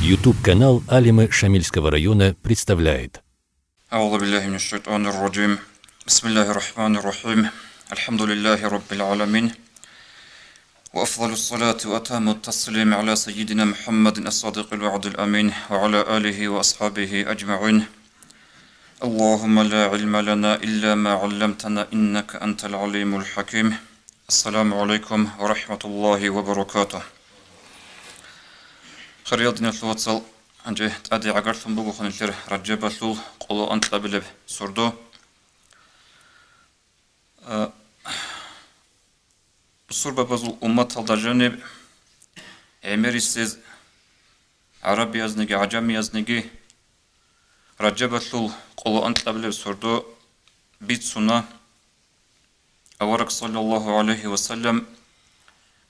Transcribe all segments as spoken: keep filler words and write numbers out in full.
YouTube-канал Алимы Шамильского района представляет. أعوذ بالله من الشيطان الرجيم. بسم الله الرحمن الرحيم. الحمد لله رب العالمين. وأفضل الصلاة وأتم التسليم على سيدنا محمد الصادق الوعد الأمين وعلى آله وأصحابه أجمعين. اللهم لا علم لنا إلا ما علمتنا إنك أنت العليم الحكيم. السلام عليكم ورحمة الله وبركاته. Хириял диналъул вацал, гьанже тӀаде гӀагарлъун буго ханилъер Ражабалъул къоло анкьабилеб сордо. А, бусурбабазул умматалда жаниб гӀемерисез гӀарабиязниги гӀажамиязниги Ражабалъул къоло анкьабилеб сордо бицуна, авараг, саллаллагьу гӀалайгьи ва саллам,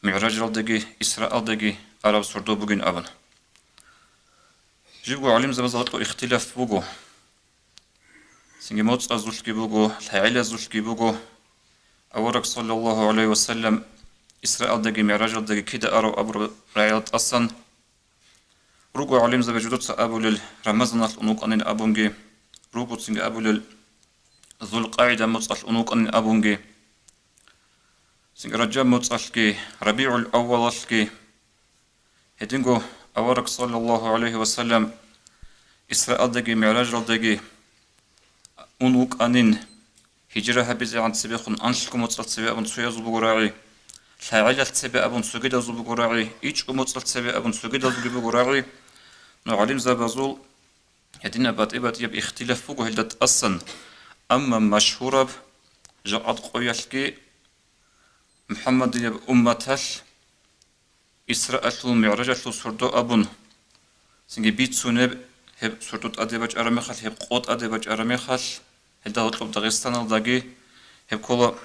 МигӀражалдаги Исраалдаги араб сордо бугин абун. Жибго гӀалимзабазда гьоркьоб ихтилаф буго. Цинги моцӀазулъги буго, лъагӀелазулъги буго. Авараг, саллаллагьу гӀалайгьи ва саллам, Исраалдаги МигӀражалдаги кида арав абураб рагӀиял тӀасан. Руго гӀалимзаби жидеца абулел Рамазаналъ ун вукӀанин абунги, руго цинги абулел ЗулкъагӀида моцӀалъ ун вукӀанин абунги, цинги Ражаб моцӀалъги, РабигӀул-аввалалъги. Гьединго авараг, саллаллагьу гӀалайгьи ва саллам, Исраалдаги МигӀражалдаги ун вукӀанин, гьижра гьабизегӀан цебехун анлъго моцӀал цебе абун цоязул буго рагӀи, лъагӀелалъ цебе абун цогидазул буго рагӀи, ичӀго моцӀал цебе абун цогидазулги буго рагӀи. Ну, гӀалимзабазул гьединаб батӀи-батӀияб ихтилаф буго гьелда тӀасан, амма машгьураб, жакъад къоялъги, МухӀаммадияб умматалъ Исраалъул МигӀражалъул сордо абун, цинги бицунеб, гьеб сордо тӀаде бачӀараб мехалъ, гьеб къо тӀаде бачӀараб мехалъ, гьелда гьоркьоб Дагъистаналдаги гьеб ккола,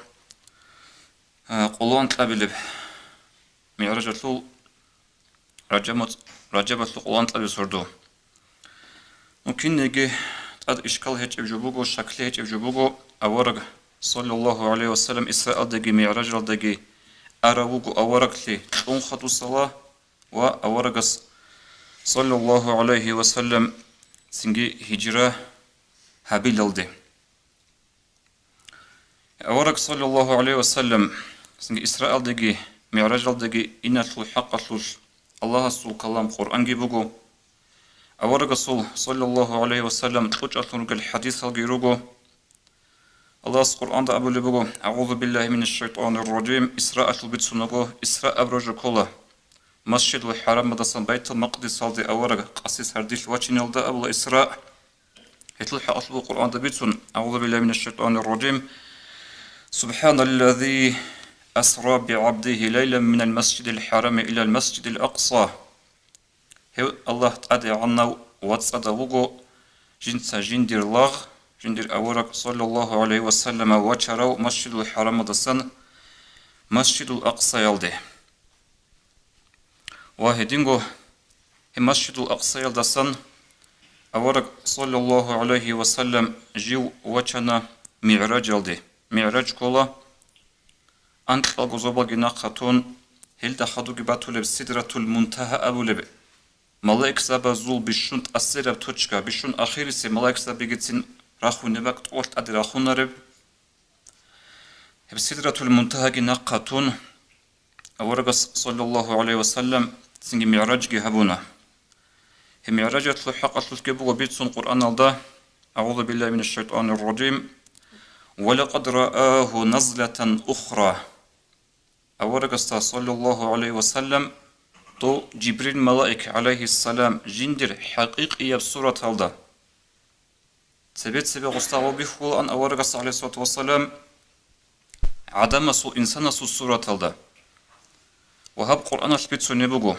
а, къоло анкьабилеб МигӀражалъул Ражаб моцӀ-, Ражабалъул къоло анкьабилеб сордо. Ну, кинеги тӀад ишкал гьечӀеб жо буго, щаклъи гьечӀеб жо буго, авараг, саллаллагьу гӀалайгьи ва саллам, Исраалдаги МигӀражалдаги арав вуго авараглъи кьун хадусала ва аварагас, саллаллагьу гӀалайгьи ва саллам, цинги гьижра гьабилалде. Авараг, саллаллагьу гӀалайгьи ва саллам, цинги Исраалдаги МигӀражалдаги иналъул хӀакъалъулъ Аллагьасул калам Къуръанги буго. Аварагасул, саллаллагьу гӀалайгьи ва саллам, кьучӀалъун ругел хӀадисалги руго. Аллагьас Къуръанда абулеб буго: «АгӀузу биллагьи минаш шайтӀанир ражим», Исраалъул бицунаго, Исра абураб жо ккола. Масжидул ХӀарамалдасан Байтул-Макъдисалде авараг къаси сардилъ вачиналда абула Исра. Гьелъул хӀакъалъулъ Къуръанда бицун: «АгӀузу биллагьи минаш шайтӀанир ражим. СубхӀаналлази асра бигӀабдигьи лайлан минал масжидил хӀарами илал масжидил акъса». Гьев Аллагь ТӀадегӀанав ва ЦӀадав вуго, жинца жиндир лагъ, жиндир авараг, саллаллагьу гӀалайгьи ва саллама, вачарав Масжидул ХӀарамалдасан Масжидул Акъсаялде. Ва гьединго гьеб Масжидул Акъсаялдасан авараг, саллаллагьу гӀалайгьи ва саллам, жив вачана МигӀражалде. МигӀраж ккола анкьалго зобалги нахъа тун, гьелда хадубги батулеб Сидратул Мунтагьа абулеб, малаикзабазул бищун тӀасираб точка, бищун ахирисеб, малаикзабигицин рахунеб бакӀ, тӀолъ тӀаде рахунареб. Гьеб Сидратул Мунтагьаги нахъа тун, аварагас, саллаллагьу гӀалайгьи ва саллам, цинги мигӀражги гьабуна. Гьеб мигӀражалъул хӀакъалъулъги буго бицун Къуръаналда: «АгӀузу биллагьи минаш шайтӀанир ражим. Ва лакъад раагьу назлатан ухра». Аварагасда, саллаллагьу гӀалайгьи ва саллам, дов Жибрил малаик, гӀалайгьиссалам, жиндир хӀакъикъияб сураталда. Цебе-цебе гъосда гъов бихьулаан аварагас, гӀалайгьиссалату вассалам, гӀадамасул, инсанасул сураталда. Ва гьаб Къуръаналъ бицунеб буго,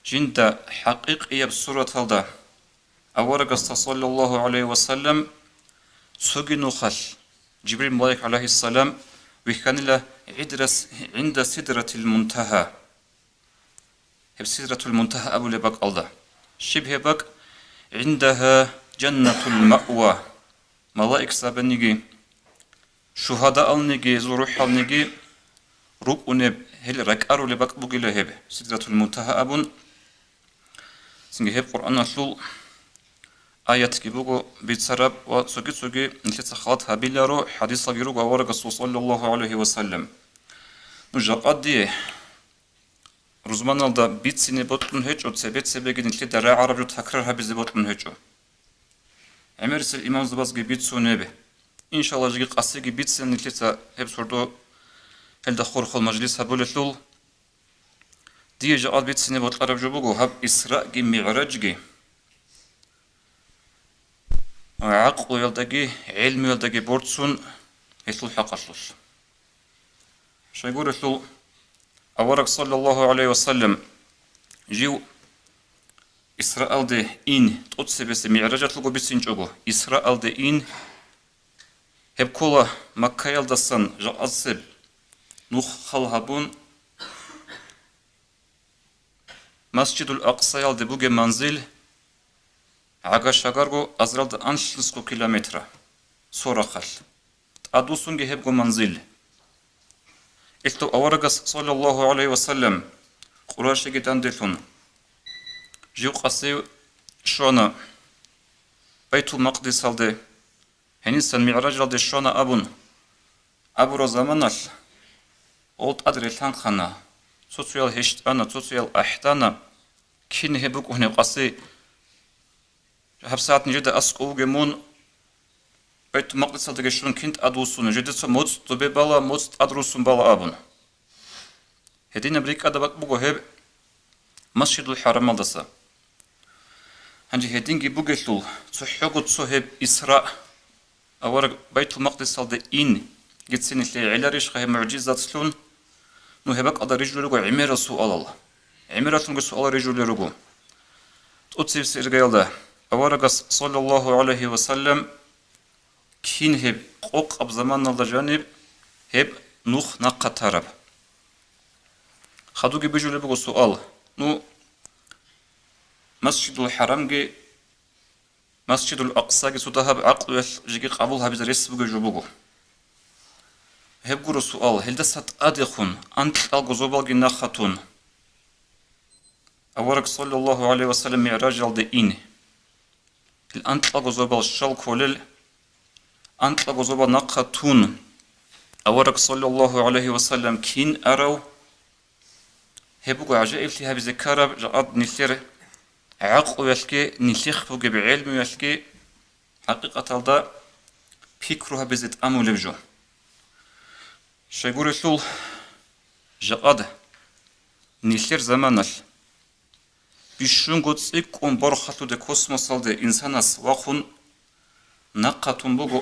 жинда хӀакъикъияб сураталда аварагасда, саллаллагьу гӀалайгьи ва саллам, цоги нухалъ Жибрил малаик, гӀалайгьиссалам, вихьанила гӀидрас-, гӀинда Сидратил Мунтагьа. Гьеб Сидратул Мунтагьа абулеб бакӀалда. Щиб гьеб бакӀ? «ГӀиндагьа жаннатул маъва». Малаикзабаниги, шугьадаалниги, гьезул рухӀалниги рукӀунеб, гьел ракӀарулеб бакӀ бугила гьеб, Сидратул Мунтагьа абун. Цинги гьеб Къуръаналъул аятги буго бицараб ва цоги-цоги нилъеца халат гьабиларо, хӀадисалги руго аварагасул, саллаллагьу гӀалайгьи ва саллам. Ну, жакъа дие рузманалда бицине бокьун гьечӀо, цебе-цебеги нилъеда рагӀараб жо такрар гьабизе бокьун гьечӀо. ГӀемерисел имамзабазги бицунеб. Иншалла, жеги къасиги бицина нилъеца гьеб сордо гьелда хурхул мажлис гьабулелъул. Дие жакъа бицине бокьараб жо буго гьаб Исраъги МигӀражги гӀакълуялдаги гӀелмуялдаги борцун гьелъул хӀакъалъулъ. Щайгурелъул авараг, саллаллагьу гӀалайгьи ва саллам, жив Исраалде ин, тӀоцебесеб МигӀражалъулго бицинчӀого, Исраалде ин, гьеб ккола Маккаялдасан жакъасеб нух хал гьабун, Масжидул Акъсаялде бугеб манзил гӀага-шагарго азаралда анлънусго километра цо рахъалъ. ТӀадвуссунги гьебго манзил. Гьелъул аварагас, саллаллагьу гӀалайгьи ва саллам, къурайшиги данделъун, жив къасив щвана Байтул-Макъдисалде, гьенисан МигӀражалде щвана абун абураб заманалъ, гъол тӀад релъанхъана, цо-цоял гьещтӀана, цо-цоял ахӀдана, кин гьеб букӀунеб къаси, гьабсагӀат нижеда аскӀов вугев мун, Байтул-Макъдисалдаги щун кин тӀадвуссуна, жидеца моцӀ добе бала, моцӀ тӀадруссун бала абун. Гьединаб рикӀкӀадаб бакӀ буго гьеб Масжидул ХӀарамалдаса. Гьанже гьединги бугелъул, цохӀого цо гьеб Исра авараг Байтул-Макъдисалде ингицин нилъее гӀеларищха гьеб мугӀжизатлъун? Ну, гьеб бакӀалда рижулел руго гӀемерал суалал. ГӀемералъунги суалал рижулел руго. ТӀоцебесеб иргаялда аварагас, саллаллагьу гӀалайгьи ва саллам, кин гьеб къокъаб заманалда жаниб гьеб нух нахъа тараб? Хадуги бижулеб буго суал. Ну, Масжидул ХӀарамги, Масжидул Акъсаги цо дагьаб гӀакълуялъ жеги къабул гьабизе рес бугеб жо буго. Гьеб гуро суал, гьелдаса тӀадехун анкьалго зобалги нахъа тун, авараг, саллаллагьу гӀалайгьи ва саллам, МигӀражалде ин. Гьел анкьалго зобал щал кколел, анкьалго зобал нахъа тун, авараг, саллаллагьу гӀалайгьи ва саллам, кин арав? Гьеб буго гӀажаиблъи гьабизе ккараб, жакъад нилъер гӀакълуялъги, нилъехъ бугеб гӀелмуялъги хӀакъикъаталда пикру гьабизе тӀамулеб жо. Щайгурелъул, жакъад нилъер заманалъ бищунго цӀикӀкӀун борхалъуде космосалде инсанас вахъун нахъа тун буго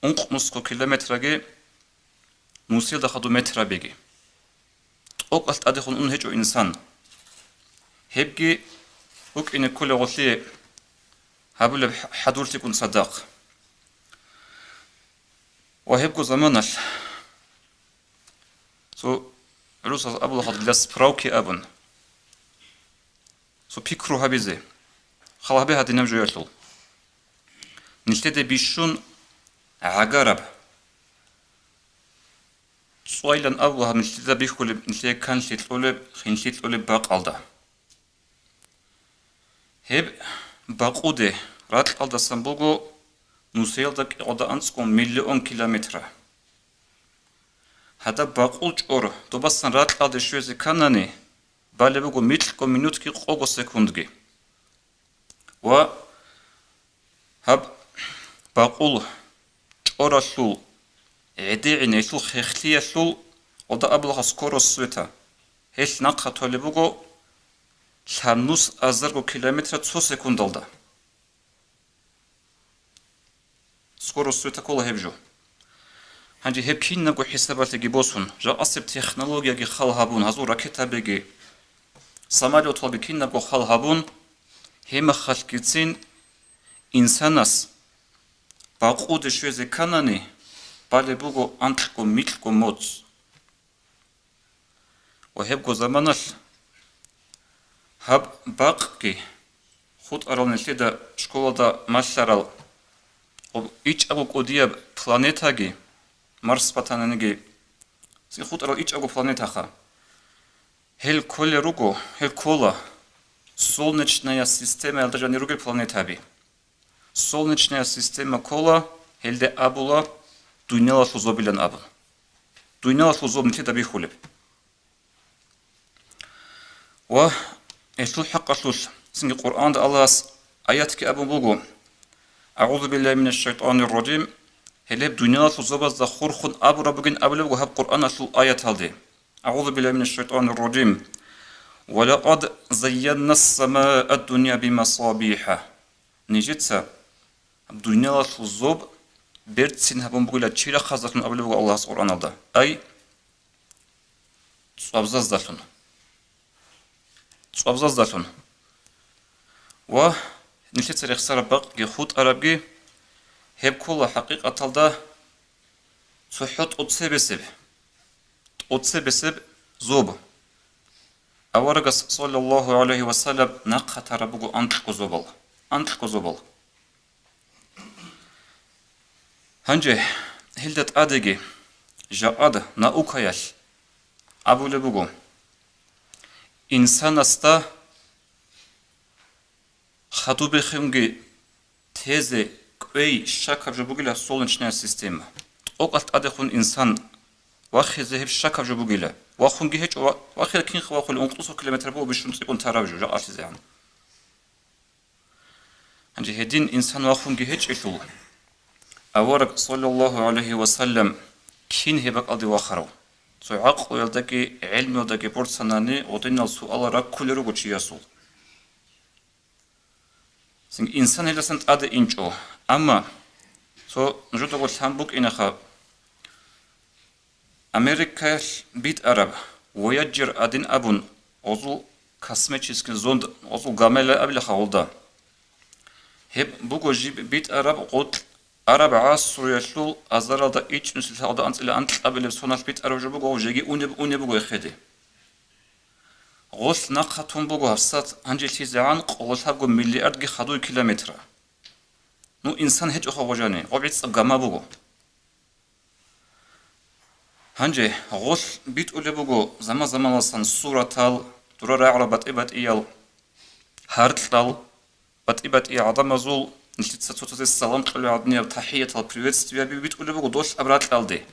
ункънусго километраги, нусиялда хадуб метрабиги. ТӀокӀалъ тӀадехун ун гьечӀо инсан. Гьебги букӀине кколеб гъолъие гьабулеб хӀадурлъикӀун цадахъ. Ва гьебго заманалъ цо гӀурусаз абула хадуб, для справки абун, цо пикру гьабизе, хал гьабе гьадинаб жоялъул. Нилъеде бищун гӀагараб, цӀвайилан абула гьаб нилъеда бихьулеб, нилъее канлъи кьолеб, хинлъи кьолеб бакъалда. Гьеб бакъуде ракьалдасан буго нусиялда кӀикъода анцӀго миллион километра. Гьадаб бакъул чӀор добасан ракьалде щвезе кканани, балеб буго микьго минутги къого секундги. Ва гьаб бакъул чӀоралъул гӀедегӀин гьелъул хехлъиялъул, гъода абулаха скорость света, гьелъ нахъа толеб буго лъабнус азарго километра цо секундалда. Скорость света ккола гьеб жо. Гьанже гьеб кинабго хӀисабалъеги босун, жакъасеб технологияги хал гьабун, гьазул ракетабиги, самолеталги кинабго хал гьабун, гьеб мехалъгицин инсанас бакъуде щвезе кканани, балеб буго анкьго-микьго моцӀ. Ва гьебго заманалъ гьаб бакъги хутӀарал нилъеда школалда малъарал, гъоб ичӀабго кӀудияб планетаги, Марс батаниги, цин хутӀарал ичӀабго планетаха. Гьел кколел руго, гьел ккола Солнечная системаялда жанир ругел планетаби. Солнечная система ккола, гьелде абула дуниялалъул зобилан абун. Дуниялалъул зоб нилъеда бихьулеб. Ва гьелъул хӀакъалъулъ цинги Къуръанда Аллагьас аятги абун буго: «АгӀузу биллагьи минаш шайтанир ражим». Гьелеб дуниялалъул зобазда хурхун абураб бугин абулеб буго гьаб Къуръаналъул аяталде. «АгӀузу биллагьи минаш шайтанир ражим. Ва лакъад зайяннас самаа ад-дунья бимасабиха». Нижеца гьаб дуниялалъул зоб берцин гьабун бугила чирахъаздалъун абулеб буго Аллагьас Къуръаналда. Ай, цӀвабзаздалъун. ЦӀвабзаздалъун. Ва нилъеца рехсараб бакъги хутӀарабги гьеб ккола хӀакъикъаталда цохӀо тӀоцебесеб, тӀоцебесеб зоб. Аварагас, саллаллагьу гӀалайгьи ва саллам, нахъа тараб буго анкьго зобал. Анкьгозабал. Гьанже гьелда тӀадеги жакъад наукаялъ абулеб буго, инсанасда хадубехунги тезе кӀвей щакаб жо бугила солнечная система. ТӀокӀалъ тӀадехун инсан вахизе гьеб щакаб жо бугила. Вахунги гьечӀо, ва-, вахила кинха вахулеб, ункъусо километр буго бищун цӀикӀкӀун тараб жо жакъалъизегӀан. Гьанже гьедин инсан вахунги гьечӀелъул, авараг, саллаллагьу гӀалайгьи ва саллам, кин гьеб бакӀалде вахарав? Цо гӀакълуялдаги гӀелмуялдаги борцанани гъодинал суал раккулел руго чиясул. Цинги инсан гьелдасан тӀаде инчӀо. Амма цо нужедаго лъан букӀинаха, Америкаялъ битӀараб Вояджер один абун, гъозул космический зонд, гъозул гамела абилаха гъолда. Гьеб буго жиб битӀараб гъутӀ араб гӀасруялъул азаралда ичӀнусилъ гьалда анцӀила анкьабилеб соналъ битӀараб жо буго, гъов жеги унеб, унеб буго эхеде. Гъолъ нахъа тун буго гьабсат гьанжелъизегӀан къололъабго миллиардги хадуй километра. Ну, инсан гьечӀоха гъожани, гъоб гӀицӀаб гама буго. Гьанже гъолъ битӀулеб буго заман-заманалсан суратал, дура рагӀарал батӀи-батӀиял, гьаркьал, батӀи-батӀиял гӀадамазул, нилъеца цоцазе салам кьолеб гӀадинаб тахӀиятал, приветствияби битӀулеб буго долъ аб ракьалде.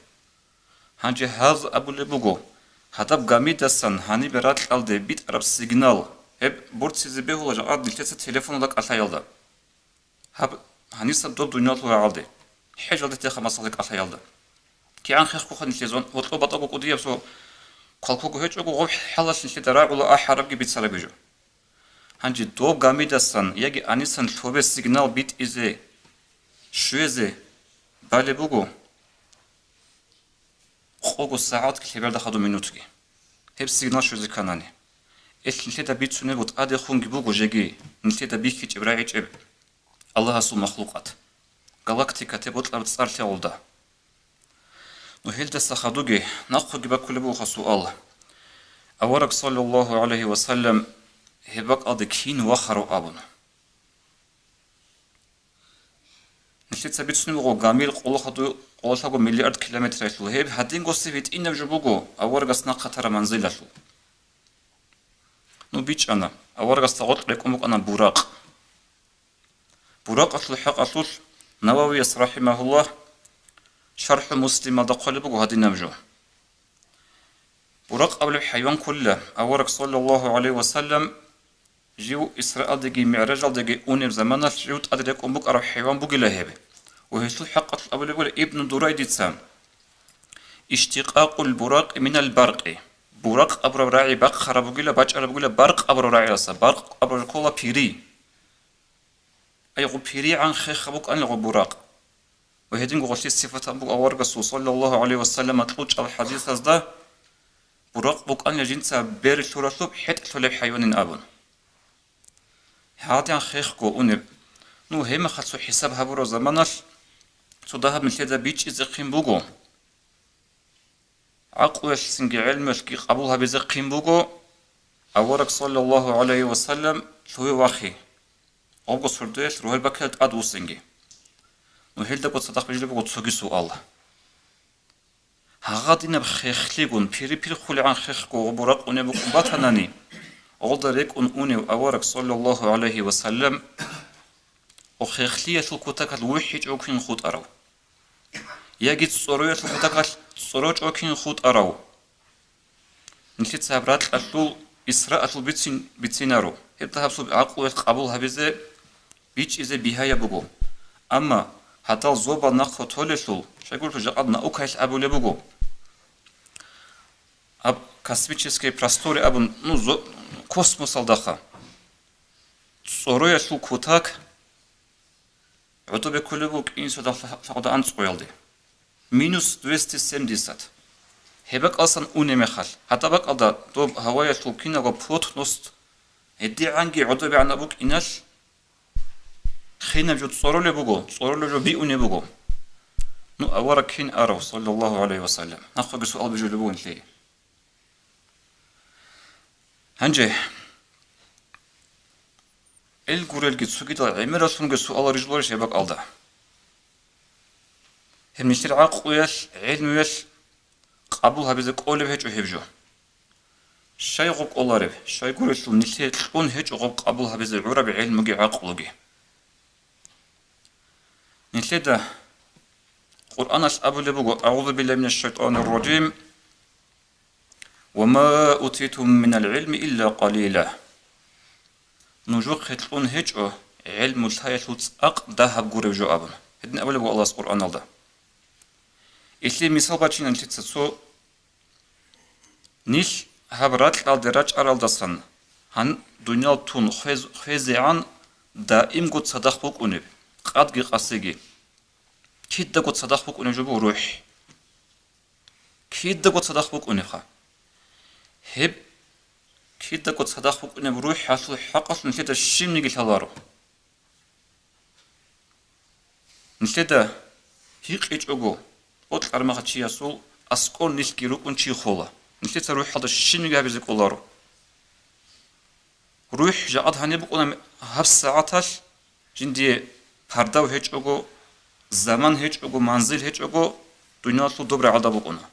Гьанже гьаз абулеб буго, гьадаб гамидасан гьанибе ракьалде битӀараб сигнал, гьеб борцизе бегьула жакъа нилъеца телефоналда кӀалъаялда. Гьаб гьаниса доб дуниялалъул рагӀалде, хӀежалде теха масалда кӀалъаялда. КигӀан хехго ханилъе зон, гьоркьоб батӀаго кӀудияб цо квалкваго гьечӀого, гъоб хӀалалъ нилъеда рагӀула ахӀарабги бицарабги жо. Гьанже доб гамидасан яги анисан лъобе сигнал битӀизе, щвезе балеб буго. Къого сагӀат лъеберда хадуб минутги. Гьеб сигнал щвезе кканани. Ил нилъеда бицунеб тӀадехунги буго жеги, нилъеда бихьичӀеб рагӀичӀеб Аллагьасул махлукъат. Галактика те бокьараб цӀар лъагӀулда. Ну гьелдаса хадуги, нахъоги баккулеб бугоха суал. Авараг, саллаллагьу гӀалайгьи ва саллам, гьеб бакӀалде кин вахарав абун. Нилъеца бицунеб буго гамил къолохаду-, къололъабго миллиард километралъул. Гьеб гьадингоси витӀинаб жо буго аварагас нахъа тараб манзилалъул. Ну, бичӀчӀана, аварагасда гъоркь рекӀун букӀана Буракъ. Буракъалъул хӀакъалъулъ Нававияс, рахӀимагьуллагь, ШархӀу Муслималда хъвалеб буго гьадинаб жо. Буракъ абулеб хӀайван кколила, авараг, саллаллагьу гӀалайгьи ва саллам, жив Исраалдеги МигӀражалдеги унеб заманалъ жив тӀад рекӀун букӀараб хӀайван бугила гьеб. Ва гьелъул хӀакъалъулъ абулеб буго Ибну Дурайдица: «Иштикъакъул буракъи минал баркъи». Буракъ абураб рагӀи бахъараб бугила, бачӀараб бугила баркъ абураб рагӀиялдаса, баркъ абураб жо ккола пири. Ай, гъо пиригӀан хехаб букӀанила гъо Буракъ. Ва гьединго гъолъи сифатан буго аварагасул, саллаллагьу гӀалайгьи ва саллама, кьучӀаб хӀадисазда: «Буракъ букӀанила жинца бер лъуралъуб хӀетӀ лъолеб хӀайванин», – абун. ГьадигӀан хехго унеб. Ну, гьебмехалъ цо хӀисаб гьабураб заманалъ цо дагьаб нилъеда бичӀчӀизехъин буго. ГӀакълуялъцинги гӀелмуялъги къабул гьабизе хъин буго авараг, саллаллагьу гӀалайгьи ва саллам, лъугьи-вахи, гъобго сордоялъ рогьел баккиялда тӀадвуссинги. Ну, гьелдаго цадахъ бижулеб буго цоги суал. Гьагъадинаб хехлъигун, пири-пир хъулигӀан хехго гъо Буракъ унеб букӀун батанани, гъолда рекӀун унев авараг, саллаллагьу гӀалайгьи ва саллам, хехлъиялъул кутакалъ вухӀичӀого кин хутӀарав? Яги цӀороялъул кутакалъ цӀорочӀого кин хутӀарав? Нилъеца гьаб ракьалъул Исраалъул бицин-, бицинаро. Гьеб дагьабсул гӀакълуялъ къабул гьабизе, бичӀчӀизе бигьаяб буго. Амма гьадал зобал нахъа толелъул, щайгурелъул жакъа наукаялъ абулеб буго. Гьаб космические просторы абун, ну, зо-, космосалдаха цӀороялъул кутак гӀодобе кколеб буго кӀинсуда лъагӀда анцӀгоялде. Минус двести семьдесят. Гьеб бакӀалсан унеб мехалъ, гьадаб бакӀалда доб гьаваялъул киналго плотность гьедигӀанги гӀодобегӀанаб букӀиналъ, хинаб жо цӀоролеб буго, цӀоролеб жо биунеб буго. Ну, авараг кин арав, саллаллагьу гӀалайгьи ва саллам? Нахъеги суал бижулеб бугин лъие. Гьанже, ил гурелги цогидал гӀемераллъунги суал рижуларищ гьеб бакӀалда? Гьеб нилъер гӀакълуялъ, гӀелмуялъ къабул гьабизе кӀолеб гьечӀо гьеб жо. Щай гъоб кӀолареб, щайгурелъул нилъее кьун гьечӀо гъоб къабул гьабизе гӀураб гӀелмуги гӀакълуги. Нилъеда Къуръаналъ абулеб буго: «АгӀузу биллагьи минаш шайтӀанир ражим. Ва ма утитум минал гӀилми илла къалила». Нужухъе кьун гьечӀо гӀелму лъаялъул цӀакъ дагьаб гуреб жо абун. Гьедин абулеб буго Аллагьас Къуръаналда. Илъе мисал бачина нилъеца цо. Нилъ гьаб ракьалде рачӀаралдасан гьан дуниял тун хвез-, хвезегӀан даимго цадахъ букӀунеб, къадги къасиги. Кидаго цадахъ букӀунеб жо буго рухӀ. Кидаго цадахъ букӀунебха. Гьеб кидаго цадахъ букӀунеб рухӀалъул хӀакъалъулъ нилъеда щибниги лъаларо. Нилъеда гьикъичӀого, бокьараб мехалъ чиясул аскӀор нилъги рукӀун чи хола. Нилъеца рухӀалда щибниги гьабизе кӀоларо. РухӀ жакъа гьаниб букӀуна гьаб сагӀаталъ, жиндие пардав гьечӀого, заман гьечӀого, манзил гьечӀого, дуниялалъул доб рагӀалда букӀуна.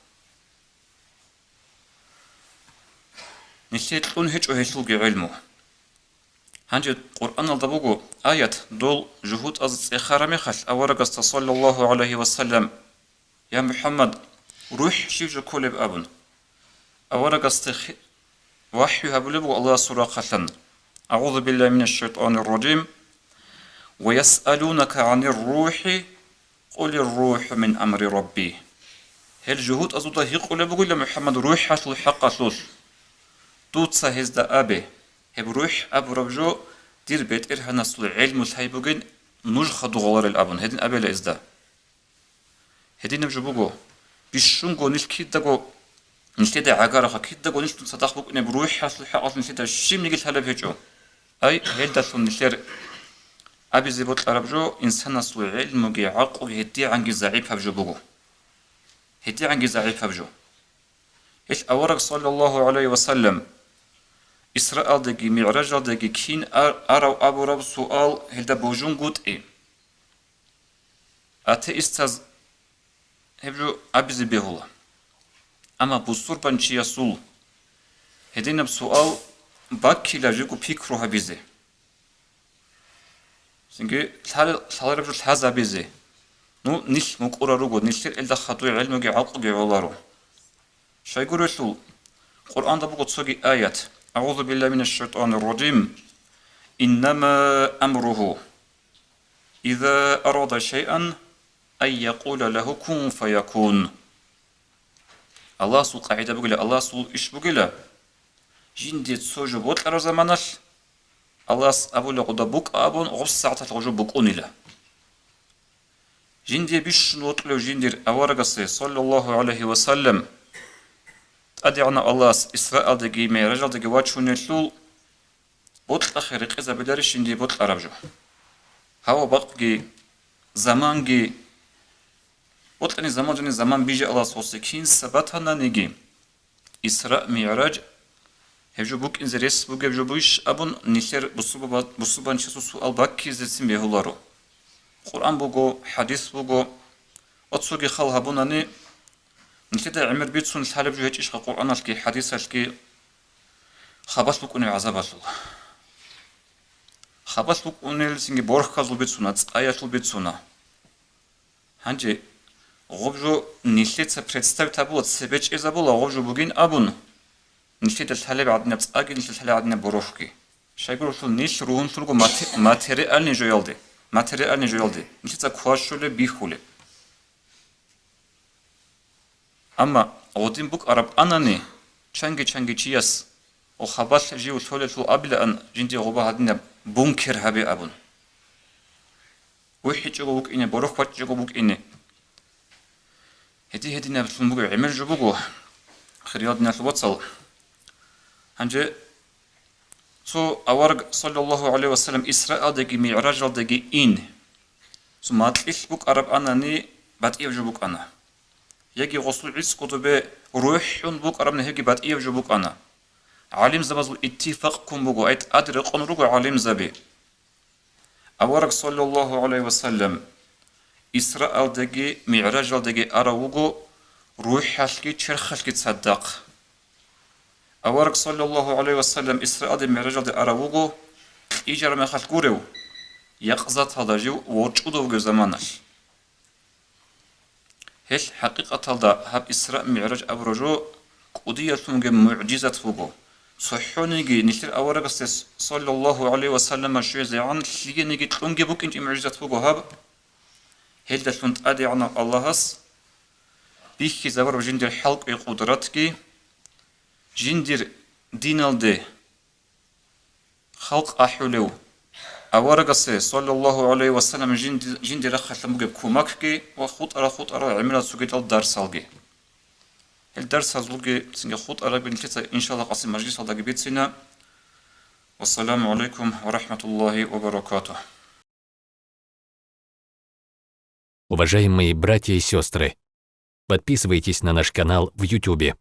Нилъее кьун гьечӀо гьелъулги гӀелму. Гьанже Къуръаналда буго аят, дол жугьутӀаз цӀехараб мехалъ аварагасда, саллаллагьу гӀалайгьи ва саллам: «Я МухӀаммад, рухӀ щиб жо кколеб?» – абун. Аварагасда хи-, вахӀю гьабулеб буго Аллагьасул рахъалъан: «АгӀузу биллагьи минаш шайтӀанир ражим. Ва ясъалунака гӀанир рухӀи, къулир рухӀу мин амри рабби». Гьел жугьутӀазда гьикъулеб бугила, МухӀаммад, рухӀалъул хӀакъалъулъ. Дуца гьезда абе, гьеб рухӀ абураб жо дир БетӀергьанасул гӀелму лъай бугин, нуж хадув гъоларел абун, гьедин абила гьезда. Гьединаб жо буго, бищунго нилъ кидаго, нилъеда гӀагарахъа, кидаго нилъ цадахъ букӀунеб рухӀалъул хӀакъалъулъ нилъеда щибниги лъалеб гьечӀо. Ай, гьелдалъун нилъер абизе бокьараб жо, инсанасул гӀелмуги гӀакълуги гьедигӀанги загӀипаб жо буго. ГьедигӀанги загӀипаб жо. Гьелъ авараг, саллаллагьу гӀалайгьи ва саллам, Исраалдеги МигӀражалдеги кин ар-, арав абураб суал гьелда божунгутӀи. Атеистаз гьеб жо абизе бегьула. Амма бусурбанчиясул гьединаб суал баккила жего пикру гьабизе. Цинги лъал-, лъалареб жо лъазабизе. Ну, нилъ мукӀура руго, нилъер элда хадуй гӀелмуги гӀакълуги гӀоларо. Щайгурелъул, Къуръанда буго цоги аят: «АгӀузу биллагьи минаш шайтӀанир ражим. Иннама амругьу иза арада шайъан ан якъула лагьу кун фаякун». Аллагьасул къагӀида бугила, Аллагьасул иш бугила, жинде цо жо бокьараб заманалъ Аллагьас абула, гъуда букӀа абун, гъоб сагӀаталъ гъо жо букӀунила. Жиндие бищун вокьулев жиндир аварагасе, саллаллагьу гӀалайгьи ва саллам, ТӀадегӀанав Аллагьас Исраалдеги МигӀражалдеги вачунелъул бокьахъе рекъезабиларищ жиндие бокьараб жо? Гьава бакъги, заманги, бокьани заман жани заман бижи Аллагьас гъосе кин сабатананиги, Исра, МигӀраж, гьеб жо букӀинзе рес бугеб жо буйищ абун, нилъер бусурба-, бусурбанчиясул суал баккизецин бегьуларо. Къуръан буго, хӀадис буго, ва цоги хал гьабунани, нилъеда гӀемер бицун лъалеб жо гьечӀищха Къуръаналъги хӀадисалъги? Хабалъ букӀунеб гӀазабалъул. Хабалъ букӀунелцинги борхьазул бицуна, цӀаялъул бицуна. Гьанже гъоб жо нилъеца представить гьабула, цебе чӀезабула гъоб жо бугин абун, нилъеда лъалеб гӀадинаб цӀаги, нилъеда лъалеб гӀадинаб борохьги. Щайгурелъул нилъ ругьунлъулго мате-, материальный жоялде, материальный жоялде нилъеца кващулеб, бихьулеб. Амма гъодин букӀараб анани, чанги-чанги чияс, о, хабалъ жив лъолелъул абилаан, жинди гъоба гьадинаб бункер гьабе абун. УхӀичӀого вукӀине, борохь бачӀичӀого букӀине. Гьедин-гьединаблъун буго, гӀемер жо буго, хириял диналъул вацал. Гьанже цо авараг, саллаллагьу гӀалайгьи ва саллам, Исраалдеги МигӀражалдеги ин, цо макьилъ букӀараб анани, батӀияб жо букӀана. Яги гъосул гӀицӀго добе рухӀун букӀарабни, гьебги батӀияб жо букӀана. ГӀалимзабазул иттифакъ ккун буго, ай тӀаде рекъон руго гӀалимзаби. Авараг, саллаллагьу гӀалайгьи ва саллам, Исраалдеги МигӀражалдеги арав вуго рухӀалъги черхалъги цадахъ. Авараг, саллаллагьу гӀалайгьи ва саллам, Исраалде МигӀражалде арав вуго кьижараб мехалъ гурев, якъзаталда жив ворчӀуда вугев заманалъ. Гьелъ хӀакъикъаталда гьаб Исра МигӀраж абураб жо кӀудиялъунги мугӀжизат буго. ЦохӀониги нилъер аварагасде, саллаллагьу гӀалайгьи ва саллама, щвезегӀан лъиениги кьунги букӀинчӀеб мугӀжизат буго гьаб. Гьелдалъун ТӀадегӀанав Аллагьас бихьизабураб жиндир хӀалкӀвей къудратги, жиндир диналде халкъ ахӀулев аварагасе, саллаллагьу гӀалайгьи ва саллам, жинди-, жиндир рахъалъан бугеб кумакги ва хутӀарал-хутӀарал гӀемерал цогидал дарсалги. Гьел дарсазулги цинги хутӀарабги нилъеца, иншаллагь, къаси мажлисалдаги бицина. Вассаламу гӀалайкум ва рахӀматуллагьи ва баракатугь. Уважаемые братья и сестры, подписывайтесь на наш канал в Ютубе.